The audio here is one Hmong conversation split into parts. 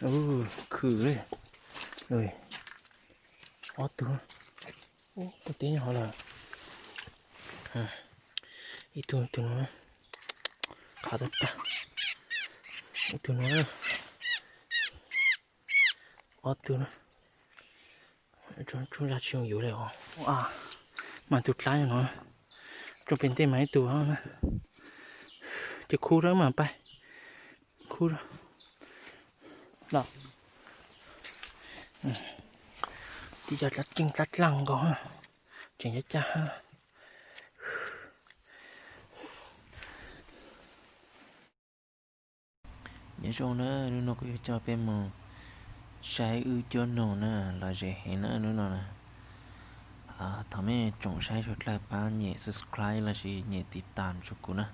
Ub, khwm li. Ob tug, ub, ua teb nyob hov lawm. Ib tug, tus no, qhav tag tag. Ib tug no, ob tug na. Tsuj zaj tsis zoo yuav li os. Mas tus dlab no, tsuj pem ntej mas ib tug na. Ces khub rau mas pais, khub rau. Tib co dlab ceeb dlab dlaaj nkaus, tseem caj caj. Nyob zoo na, hnub no kuv yuav coj peb mus saib wb cuab noog na, lom zem heev na hnub no na. Thov mej tsoom saib suav dlawg pab nyem subscribe lossis nyem tiv tam rua kuv na.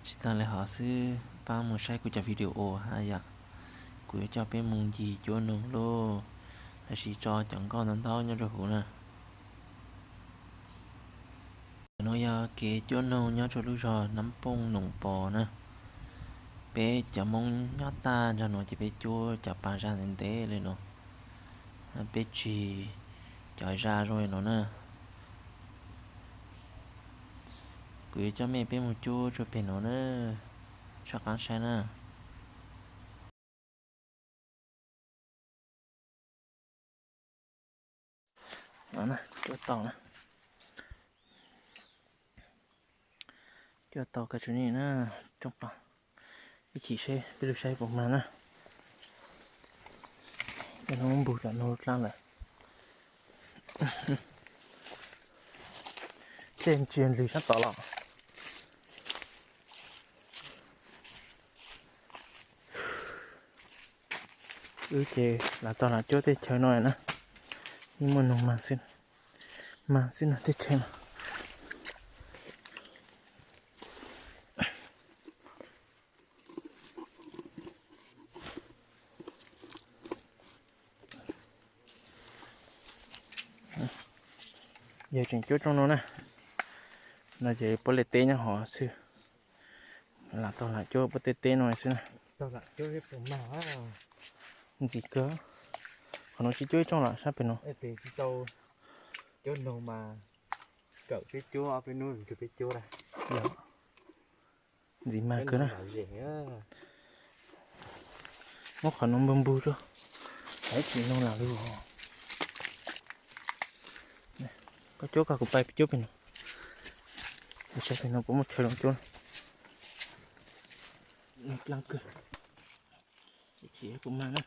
Tsis tas li hov xwb, pab mus saib kuv cov video hab yom. Kuv yuav coj peb mus ncig cuab noog lauj, lossis tso cov nkoj ntau ntau nyob rau huv na. Nuav yog kev cuab noog nyob rau lub zog Nab Pooj Noom Pos na. Peb cov Moob nyob tag nrho nuav ces peb cuab cov pas zaj ntev ntev li no. Peb tsis cov zaj zoo li no na. Kuv yuav coj mej peb mus cuab rua peg nuav na, sab qaab saib na. Cuab tau na, cuab tau kag tsuj ni na, tsooj pab. Ib chim seb peb lug saib puas mag na. Cov noog muab npug tom noog lub dlaab lawm. Tej ntsia ntswg sab tom los. Wb ces lam tau lam cuab tej chaw no na, yeej muaj noog mag xwb, mag xwb no tej chaw no. Yog tseem cuab rooj no na, no ces puab li teb nyob hov xwb. Lam tau lam cuab puab tej teb no xwb na. Ntxiv kawg. Qhov no tsis cuab ib rooj los sab pem no. Cuab noog mas kawm peb cuab ob peb hnub nrug peb cuab lawm. Ntxiv mag kawg na. Muab qhov no npog npog rua, ib chim noog lam lug. Koj cuab koj, kuv pais cuab pem no. Kuv saib pem no puas muaj chaw zoo cuab. Noog dlaab kawg, ib chim puas mag na.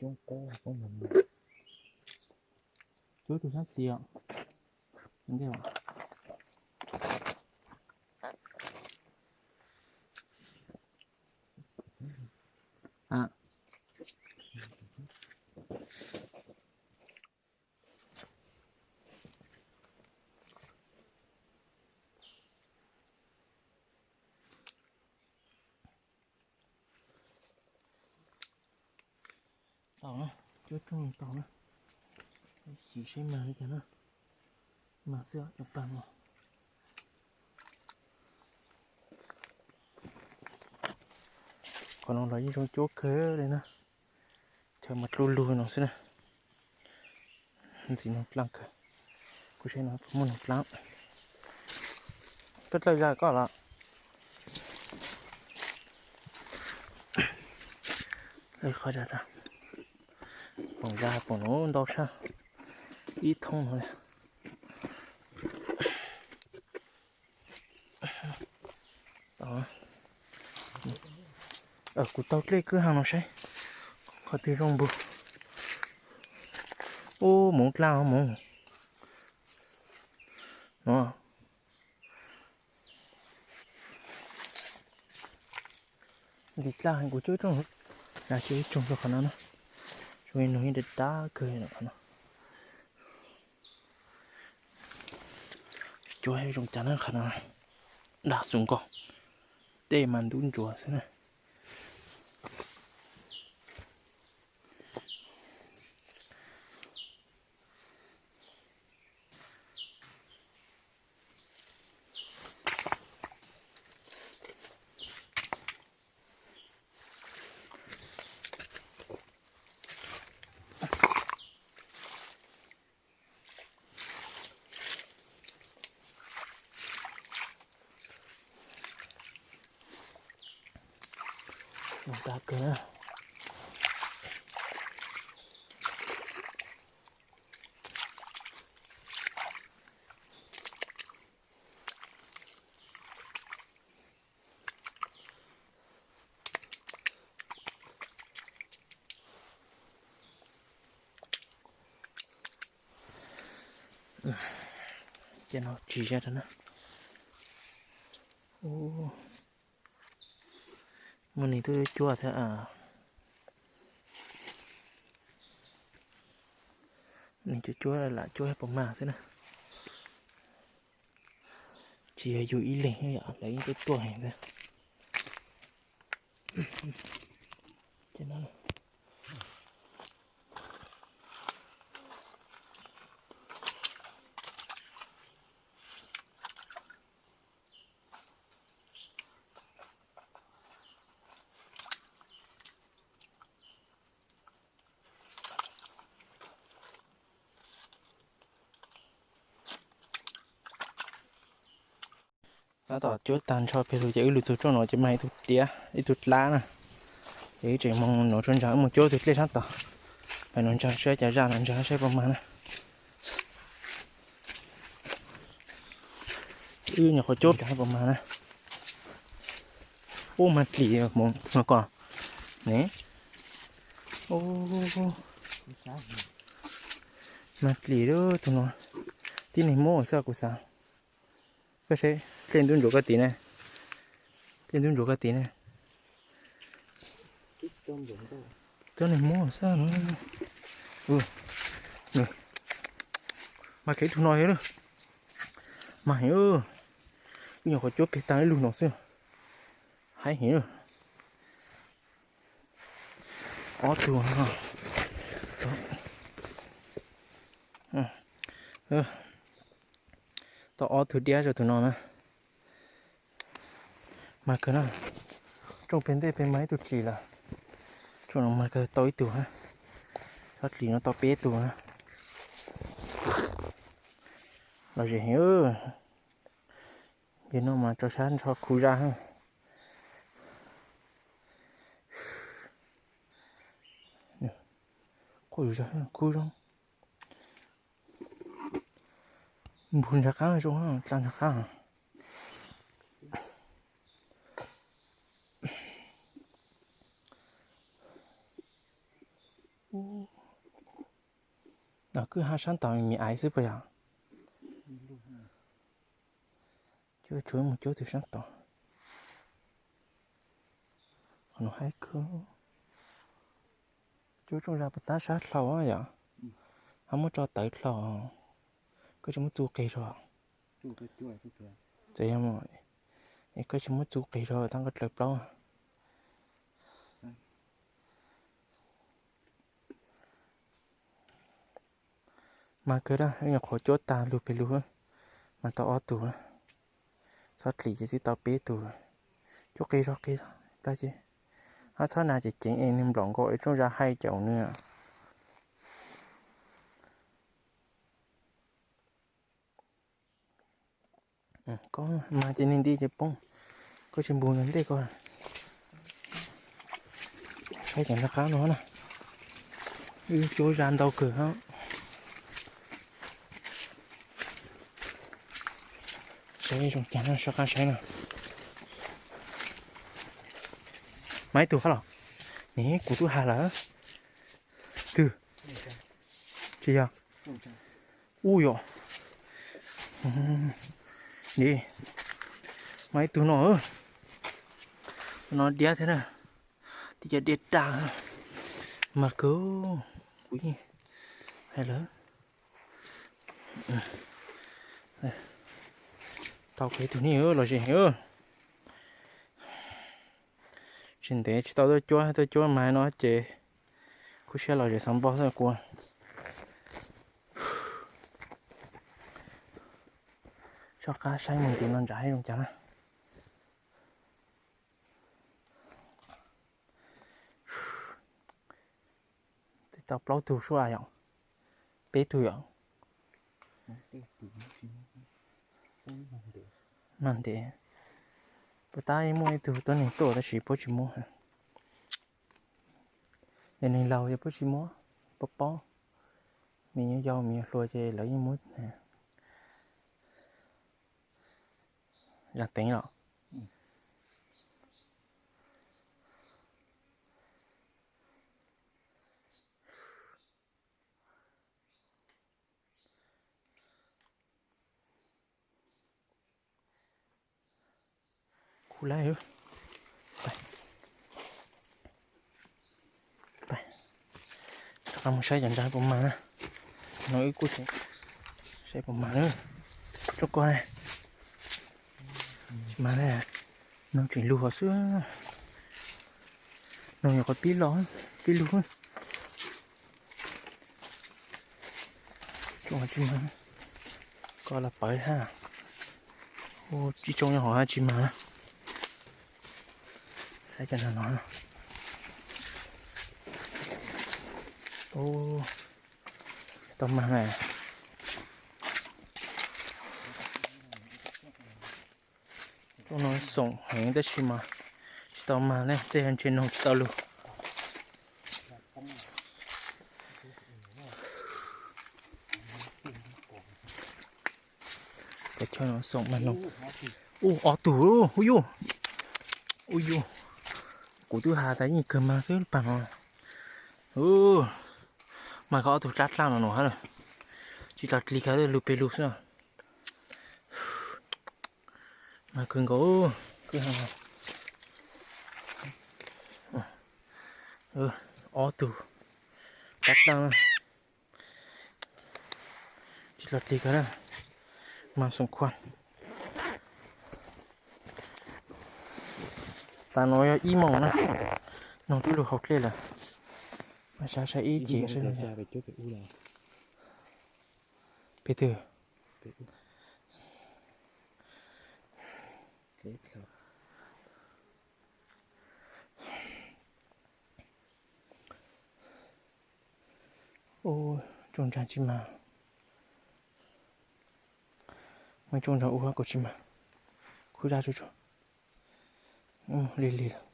Coob qub, cuab tug sab xis os. Tau na, cuab rooj tau na. Sim saib mag li cas na. Mag xwb cov pag no. Qhov no los yeej zoo cuab kawg li na. Chaw mas dlub lug no xwb na. Ntxiv noog dlaab kawg. Kuv saib no puas muaj noog dlaab. Koj dlawj zaj koj los. Qhov zaj, poom zaj poom no ntau sab, ib thoob no. Kuv taug dlej kwj ha no saib qhov twg zoo npug. Ub, hmoov dlab hmoov no. Ntxim dlab heev, kuv cuab rooj, cuab ib rooj rau qhov no na. Zoo li no yeej dab dab kawg qhov no. Cuab zoo cas na qhov no, dab xus nkaus, dej mas ntub ntsuav xwb na. Ces no tsis zaj rau na. Muaj neeg tuaj cuab thiab. Neeg cuab cuab lam cuab puas mag xwb na. Tsis yog yus ib leeg, lawv yeej tuaj tuaj heev thiab. Tab tom cuab tag nrho pem lug ces wb lug txug rooj no ces mag ib tug diab ib tug dlab na. Ces wb tseem moog nuv tsua ntsaag, wb moog cuab tug dlej sab tod. Peb nuv ntsaag saib cas zaj nuv ntsaag saib puas mag na. Wb nyuam qhuav cuab ntsaag puas mag na. Ub, mag dlim mus no koj ne. Mag dlim lawm tug no. Tib neeg muab xwb kuv xav. Koj saib dlej ntub ntsuav koj tid ne. Dlej ntub ntsuav koj tid ne. Tib neeg muab xwb no. Mag khev tug no heev lawm. Mag heev. Wb nyuam qhuav cuab peg tag ib lug no xwb. Haib heev. Ob tug. Tau ob tug diab rau tug no na. Mag kawg na. Rooj peg ntej peb mag ib tug dlim lawm. Rooj no mag kawg tau ib tug na. Tsob dlim no tau peb tug na. Lom zem heev. Yog no mas rau sab nrho khu zaj. Khu zoo. Npug ntshai qab zoo, dlab ntshai qab. Kwj ha sab tod me me aiv xwb puas yog? Cuab tsuav mus cuab tug sab tod. Qhov no haib kawg. Cuab rooj zaj puas tab sab dlhau yom? Ho muab tso tawv dlhau. Koj tsis muab txu qis rau. Txawm yog, koj tsis muab txu qis rau tab nqaj dlaws plaub. Mag kawg na, wb nyuam qhuav cuab tag lug peg lug, mag tau ob tug. Txhob dlim ces twb tau peb tug. Cuab qis zog qis zog plab ces, ab, txhob na ces ceev es nws nplaum nkaus es rooj zaj haib caum nws. Koj mas ces niag nti ces poob, koj tsis npus ntawm ntej ko. Saib cov nraub qaib no na, wb cuab zaj ntau kawg. Saib zoo cas no, soj qab saib no. Mas ib tug hab los, ne kuv tub has lawm. Twg? Tsis yog. Ub yom. Mas ib tug no, no diab thiab na. Tib cov diab dag mas kawg, kuv yeej hais lawm. Tau kiag ib tug ne los zem. Tsis ntev tsis tau tuaj cuab, tuaj cuab mas no ces kub siab los zem xov npog xwb kuv. Soj qab saib mus ntxiv no ntsam zoo cas na. Tau plaub tug sua yom, peb tug yom. Mag ntev, puas tab muaj ib tug tuab neeg tuaj tab sis puab tsis muab. Yog neeg laus ces puab tsis muab, puab paub, me nyuam yau me nyuam hluas ces lawv yeej muab. Zaj teev los. Kuv lawm, rov qab mus saib cov ntsa puas mag na. No wb kuj saib puas mag na. Tsob ko ne, tsis mag ne, no tseem lug hov xwb. No nyuam qhuav pib los, pib lug. Tsis mag, ko los pawv hab. Ub, tsis tsoo nyob hov hab tsis mag. Saib cov no no. Ub, tsis tau mag na. Tsob no xoom heev tab sis mas tsis tau mag ne, tej ntshe noog tsis tau lug. Peb chaw no xoom mag noog. Ub, ob tug, ub yus, ub yus, kuv twb has tas yeej kawg mag xwb pag no. Mag kawg ob tug rab dlaj no no hab, tsis tas dlig kawg lug peg lug xwb. Mag kawg nkaus, kwj ha. Ob tug rab dlaj na, tsis tas dlig kawg na, mag xoom khuaj. Tas no yog ib moos na, noog twb lug hauv dlej lawm. Mas saib saib ib ce seb pem twg. Ub, tsooj ntsag tsis mag. Muaj tsooj ntsag ub kuj tsis mag. Kuj dab tsuj tsuag. Lig lig lawm.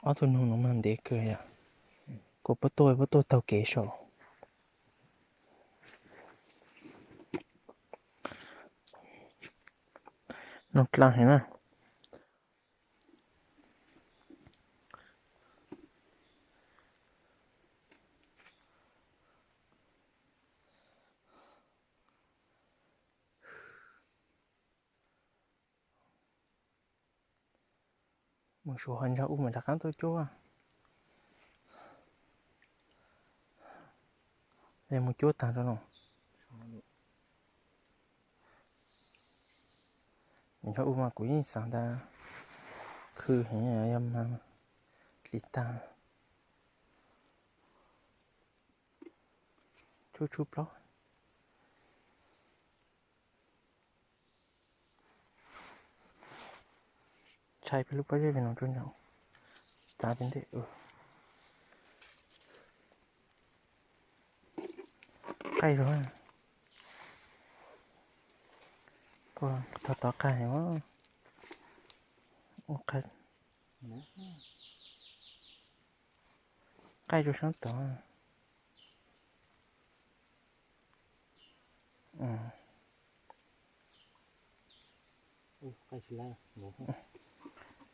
Ob tug noog no mag ntev kawg yom. Kuv puab tuaj, puab tuaj taug kev saum. Noog dlaa heev na. Mus suav hov ntsag ub mam rov qab tuaj cuab. Mus cuab tag rau no. Ntsag ub mas kuv yeej xav tas khw heev, yog mag dlig tag. Tsuj tsuj plaub. Ntshai peb lub pob zeb pem no tsuj ntag. Txav pem ntej. Qaij zog. Koj tau tov qab heev. Ua qab. Qaij rau sab tod.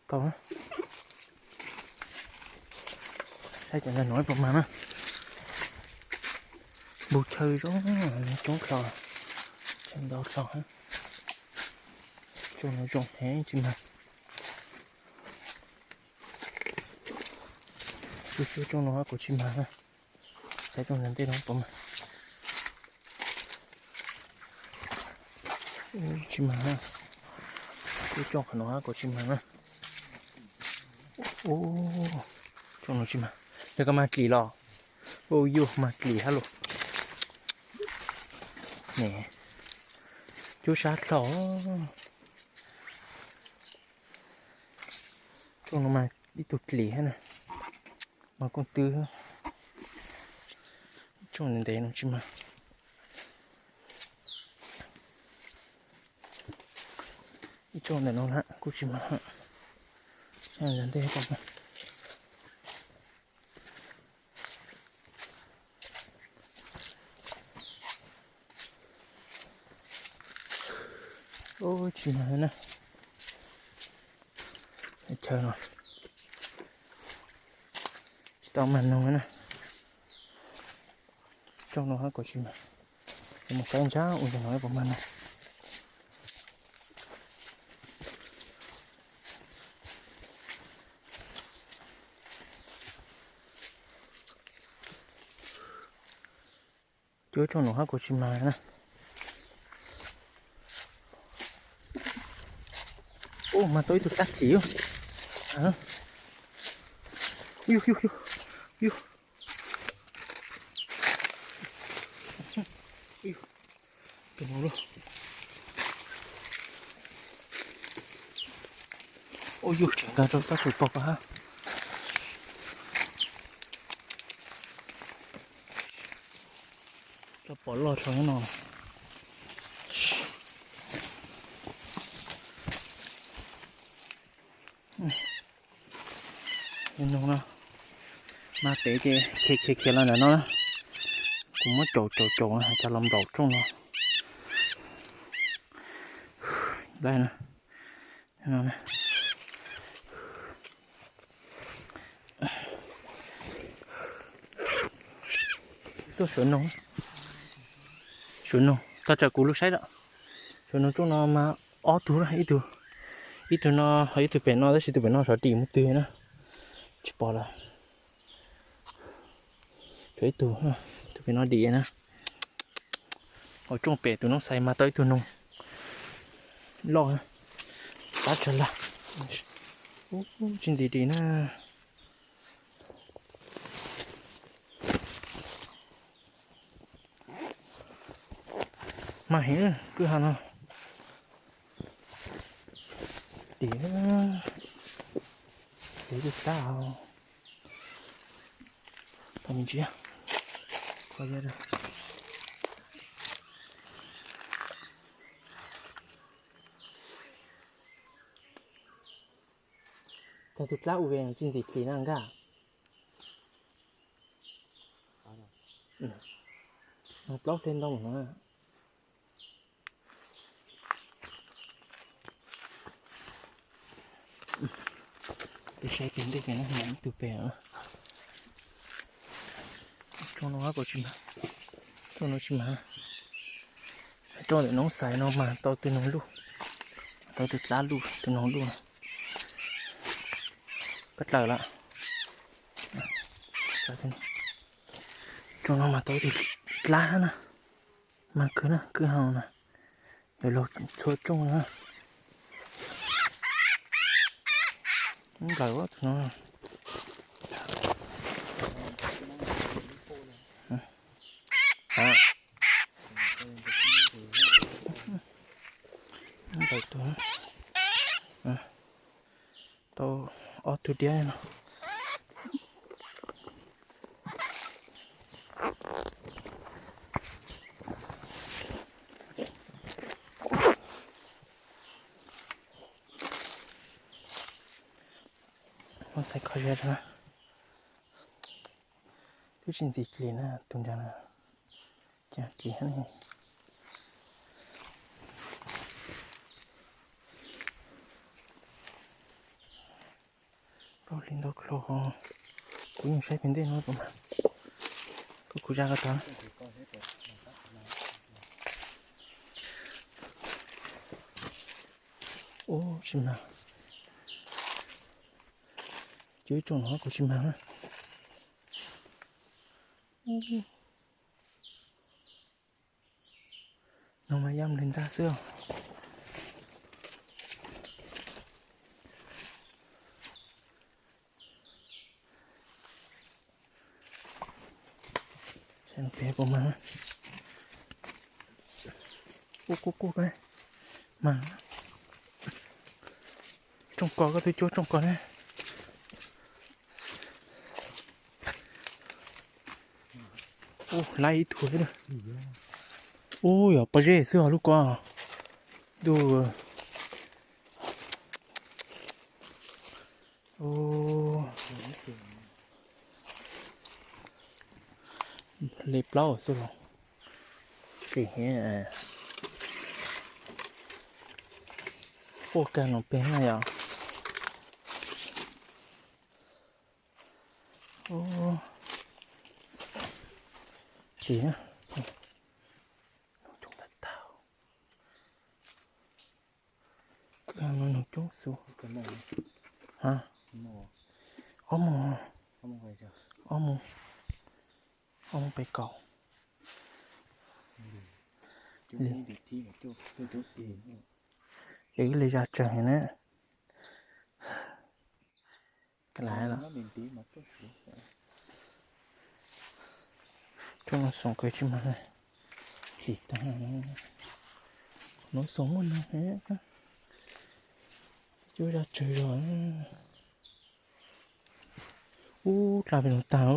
Tau. Saib cov ntawm no puas mag na. Npus chaw zoo, coob dlhau, chaw ntau dlhau. Tsoom no zoo heev tsis mag. Xyov tsoom no kuv tsis mag na. Saib tsoom ntawm ntej no puas mag. Tsis mag na. Tsoom qhov no kuv tsis mag na. Tsoom no tsis mag. Yog koj mag dlim los. Ua yuj mag dlim hab los. Ne, cub sab dlhau. Tsoom no mas ib tug dlim hab na, mas kooj twb. Tsoom ntev no tsis mag. Ib tsoom ntawm no na kuj tsis mag. Ntej tsis mag na. Chaw no tsis tau mag noog na. Tsoom no hab kuv tsis mag. Mus saib ntsa ua ntawm no puas mag na. Cuab tsoom no hab kuv tsis mag na. Ub, mag tau ib tug dab dlim. Yug, yug, yug, yug. Tus no lauj. Ua yug tseem nkag rau sab tus tog hab. Cov pom loj dhau no. Nug no, mag pem ces khiav khiav khiav los ntawm no na. Kuv muab caum caum caum no cov los nplaum rooj no. Tuaj suav noog, suav noog tag tsam kuv lub saib lawm. Suav noog rooj no mas ob tug, ib tug, ib tug no ho ib tug pem no tab sis tus pem no sov dim mus twg na, tsis pom lawm. Tshuav ib tug, tus pem no dim na. Hauv rooj pem tus noob xais mas tau ib tug noog loj, tab tsag laj, tsis ntxim dim na. Mag heev kwj ha no. Dim, dim tab. Tau me ntsis. Tag tus dlab ua tsis ntxim dlim na nkaj. Plaub hle ntau no. Peb saib pem ntej pem no, ib tug pem. Rooj no kuv tsis mag, rooj no tsis mag. Rooj ntawm noob xais no mas tau tus noog luj, tau tus dlab luj, tus noog luj. Peb dlaws lawm. Rooj no mas tau tus dlab na, mag kawg na, kwj ha na. Yuav luag txhua rooj na. Nplaws tus no. Nplaws tus, tau ob tug diab no. Xaiv kho zia rau na. Twb tsis ntxiv kis na, tus nrad na. Cas kis hab ne. Plaub hlis ntau dlhau hos. Kuv yeej saib pem ntej no puas mag. Kuv kuv zaj ko tau. Ub, tsis mag. Cov ib tsoom no kuv tsis mag na. No mas yaj nplej ntaj xwb os. Saib no pem puas mag. Kuj kuj kuj, mag. Tsooj ko, koj twb cuab tsooj ko ne. Ub, laib ib tug xwb na. Ub, yog pob zeb xwb os lub ko. Ntuj. Li plaub xwb los. Tsis, quaj kag no pem na yom. Tsis, noog coob tag tag. Kag no noog coob xwb. Ha, ob mus, ob mus, ob mus pem kaum. Es wb li zaj tsawg na. Ka la los. Tsooj no xoom kawg tsis mag. Hlis tag. Nuav xoom muaj nuav. Cuab zaj tsawg zog. Ub, dlha pem no tag.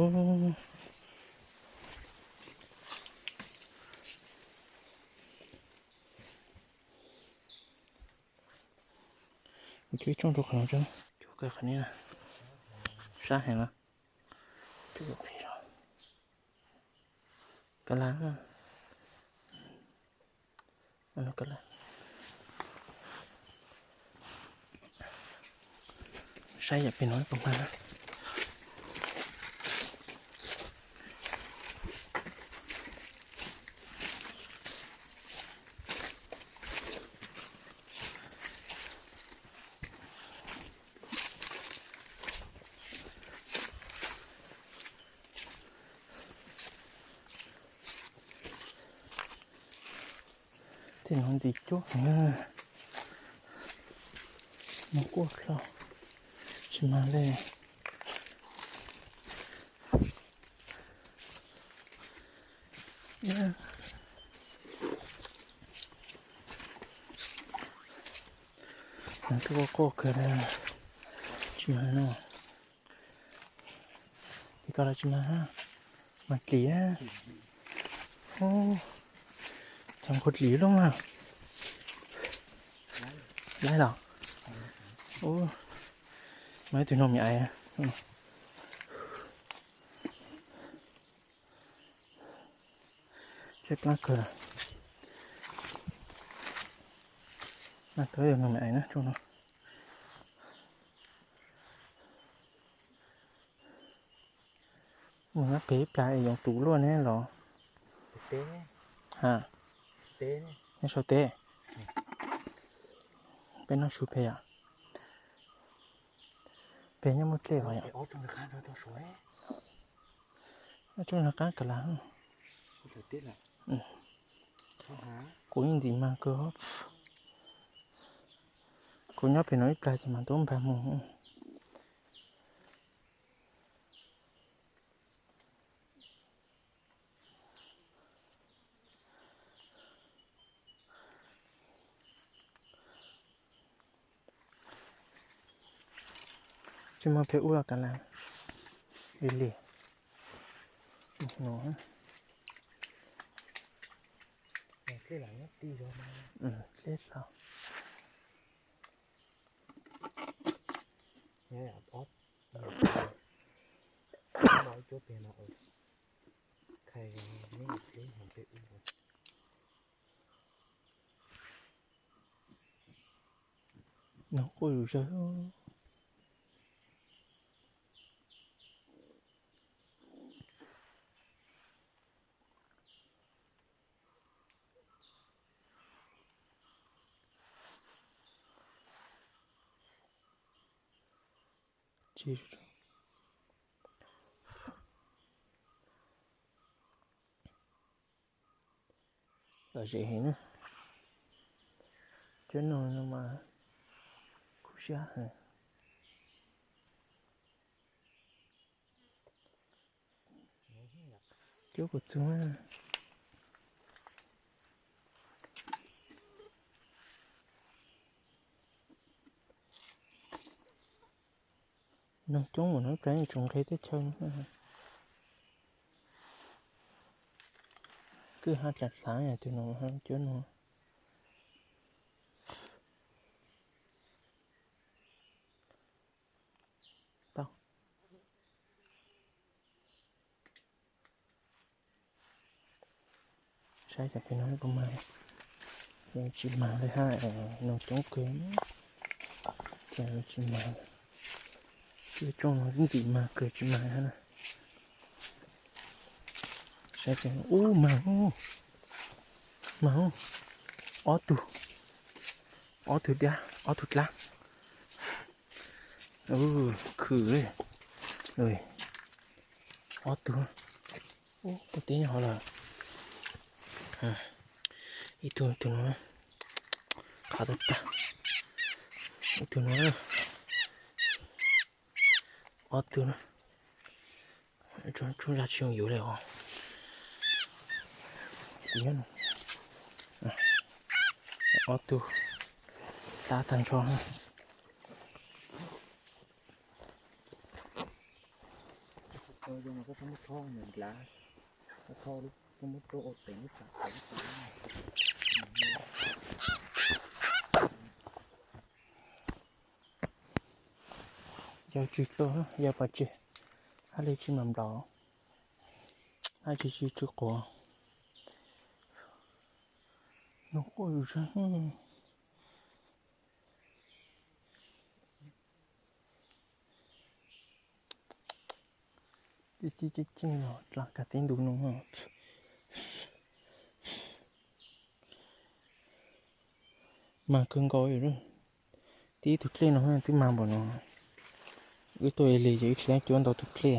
Kuv cuab ib tsooj rau qhov no tso. Cuab kawg qhov no na. Sab heev na. Cuab qhov no. Ka la. Ka la. Saib yam pem no puas mag na. Tej no ntxim cuab heev na. Mus kuaj dlhau, tsis mag li. Twb quaj quaj kawg li, tsis mag no. Pem ko los tsis mag, mag dlim. Cov nqhuav dlim loj mas. Laib los? Ub, mas ib tug no me aiv. Tshaib plab kawg. Mas tau ib tug no me aiv na tsooj no. Mus nyob pem ib plag es yoov tus luaj ne los? Ha, nyob saum teb. Peb noj su pem yom. Pem nyob muaj dlej los yom. Ob tsooj nyob qab ka la. Kuv yeej ntxim mag kawg. Kuv nyob pem no ib plag ces mas tub npag mus. Tsis muaj pem ub los ka la. Li li. Dlej hlo. Nws quaj zus zog. Lom zem heev na. Cuab noog no mas kub siab heev. Cuab kuv txug na. Noog coob mus no, ib pliag tseem nqes teb chaws. Kwj ha dlav dlav tus no cuab noog. Tau. Saib cov pem no puas mag. Tsis mag li hab, noog coob kawg. Ces tsis mag. Cuab tsooj no twb ntxim mag kawg tsis mag hab na. Saib, ub, mag, mag, ob tug, ob tug dab, ob tug dlab. Khwm li. Ob tug. Ub, pom tib nyob hov lawm. Ib tug, tus no, qhav tau tag. Ib tug no, ob tug na. Tsuj zaj tsis yooj yim li os. Kuv nyob no, ob tug dab tag nrho. Yog tsis dlua, yog pov tseg, hab li tsis mam nplaum, hab tsis tsis tsis quav. Noog quaj zus zog. Ceeb ceeb los dlaa kag tib ntu no. Mag kawg nkaus. Tib tug dlej no twb mag npaum no. Wb tuaj ib leeg ces wb tsis tau cuab ntau tug dlej.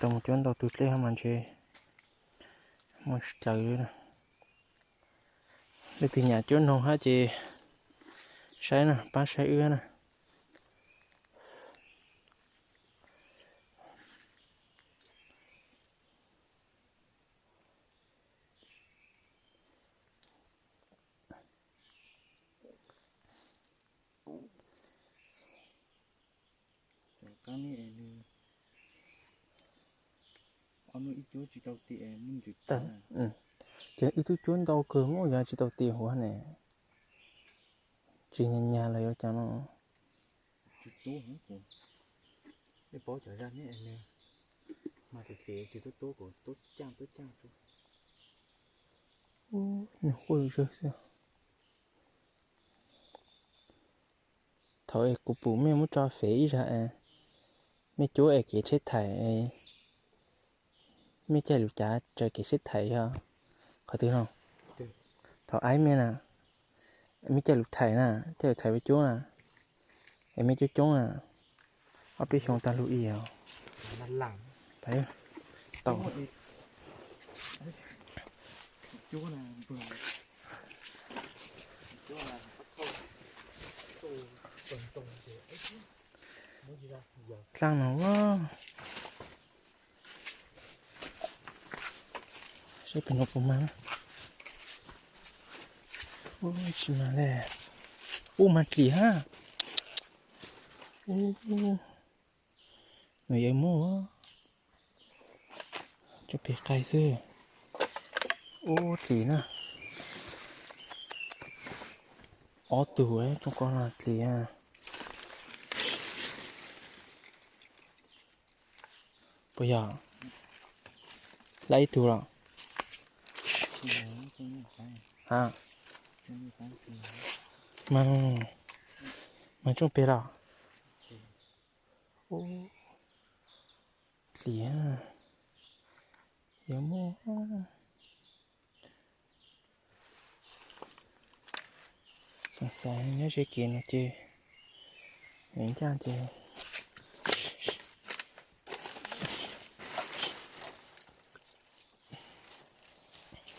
Tau mus cuab ntau tug dlej hab mas ntshe muaj dlaws li na. Leej twg nyam cuab noog hab ces saib na, pab saib wb na. Ces wb twb cuab ntau kawg muab yog tsis tau ti huv ne. Tsis nyag nyag los yuav cas no. Ub, nws quaj zog xwb. Thaum es kuv pum mej muab tso fem ib zag es mej cuab es kev tsheb thaim, mej caij lus cav raws kev tsheb thaim yog qhov twg no? Thaum aib mej na, mej caij lus thaim na, caij lus thaim peb cuab na, es mej cuab coob na, ob peb xyoo tag lug i os. Tau. Dlaab no, saib pem no puas mag. Ub, tsis mag li. Ub, mag dlim hab. Ub, nws yuav muab tso pem qaig xwb. Ub, dlim na. Ob tug tsob ko no dlim. Puas yog? Lab ib tug los? Ha, mas, mas tsooj pem los. Ub, dliv, yuav muaj, xav xav nyob ze kev no ces, ncaj ces,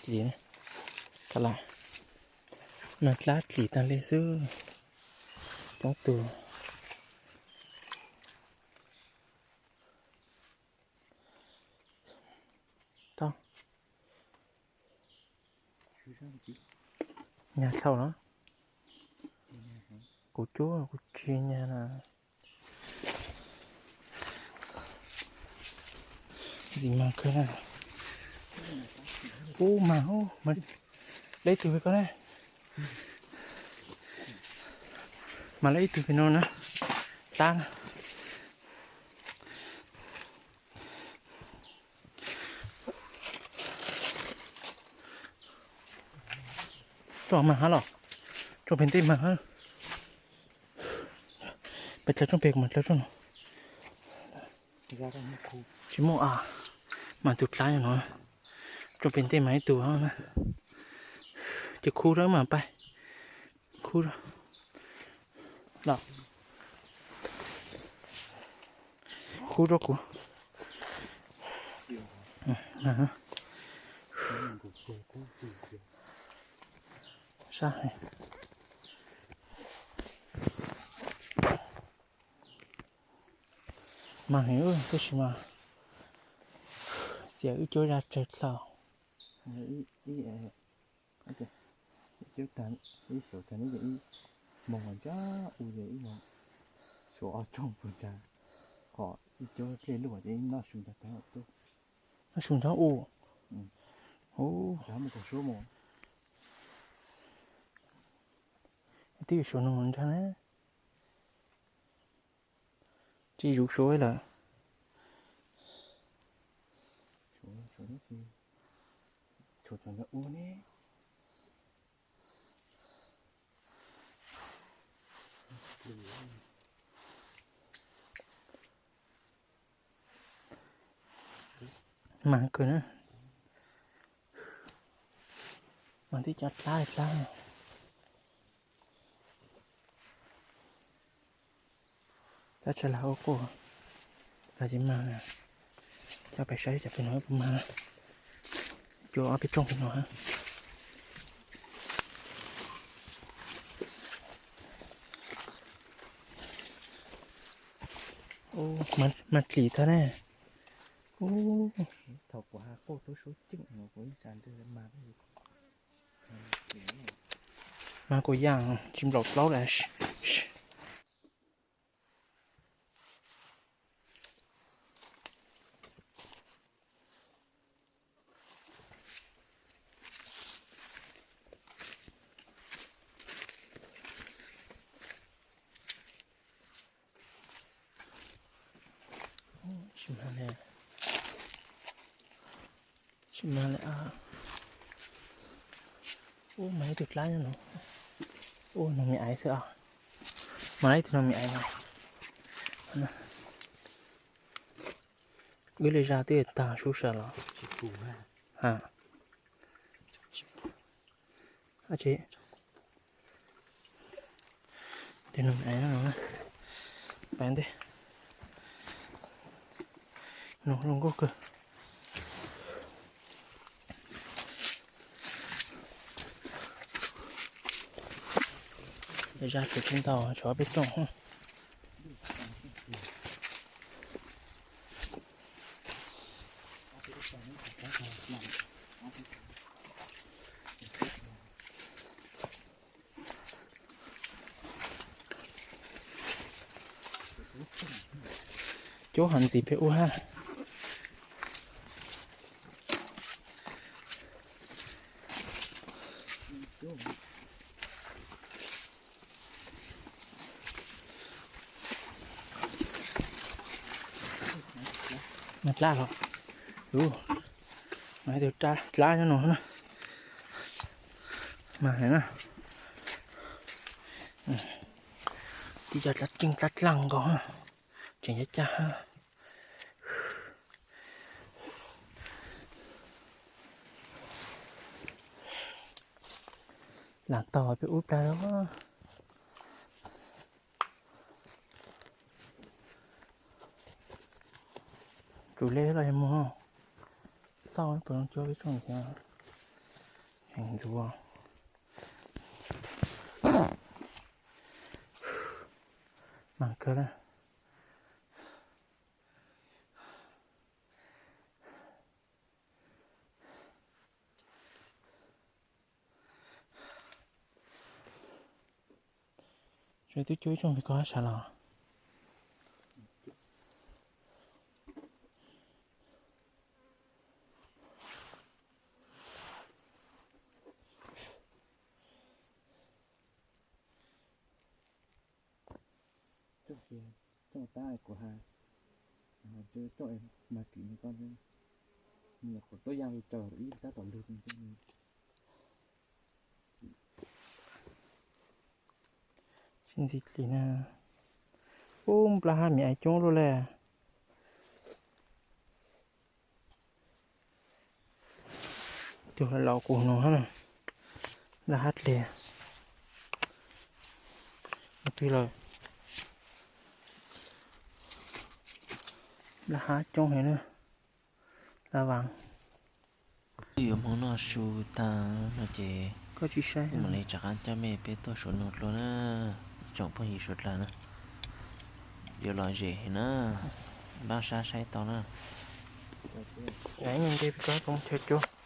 dliv, ka la, mas dlab dliv tag li xwb, coob tus. Tau, nyag dlhau los, kuv cuab kuv tsis nyag na. Ntxim mag kawg na. Ub, mag, lab ib tug pem ko na. Mag lab ib tug pem no na. Dlab na. Tsooj mag hab los, tsooj pem ntej mag hab. Peb dlaws tsooj pem, kuv mam dlaws tsooj no. Tsis muaj a, mas tus dlab no, tsooj pem ntej mas ib tug na. Ces khub rau mas pais, khub rau, los, khub rau kuv. Sab heev. Mag heev tab sis mas xiam wb cuab zaj tsawg dlhau. Ib xyov tag neb ib moos ntsab u ces ib moos xyov ob tsoog puag nrad, qhov ib cuab dlej luaj ces ib noj su nrad tag tuaj. Noj su nrad u. Mus kaum suab mus. Twb yuav suav no nrad na. Tsis zuv suav lawm. Tshuav cov nrad ua ne. Mag kawg na. Mag tib cov dlab dlab. Tab tsis lag ua quaj, lag tsis mag. Coj peb saib cov pem no puas mag. Cua ob peb tsooj pem no. Mag dlim tag ne. Thaum kuv has quaj tub suab ceeb no kuv ib tsa ntsej mag. Mag kuv yaam tsis nplaum plaub lawm. Tsis mag li, tsis mag li. Ub, mag ib tug dlaab nyob no. Ub, noog me aiv xwb os. Mag ib tug noog me aiv no. Wb li zaj twb tag sub sas los. Tes noog me aiv no, peb ntej no zoo nkauj kawg. Zaj tsis tau, tshuav peb tsoom. Cuab hov ntxiv peb ub hab. Mag dlaab los, mag ib tug dlaab nyob no na. Mas na, tib co dlaab tseej dlaab dlaaj nkaus, tseem caj caj. Lam tau peb ub plag. Tsum le los yog mus xauj puas zoo cuab peb tsoom thiab. Heev ntxuav. Mas kawg na. Twb cuab ib tsoom pem ko sawv los. Coj tab kuv has, coj mag kim no koj, nyuam qhuav tuaj ya li raws ib tab tom lug. Sib ntxi dlis na. Ub, nplaj hab me aiv coob luaj le. Tus laus kuv no hab, nplaj hab dlig. Twg lawm? Nplaj hab coob heev na. Laj Vaas. Twb yuav Hmoob noj su tag no ces koj tsis saib mam li rov qab coj mej peb tuaj suav noog dlua na, ib tsoom phooj ywg suav dlawg na. Yuav lom zem heev na, npaj sab saib tau na. Ib me ntej peb koj cov cuab.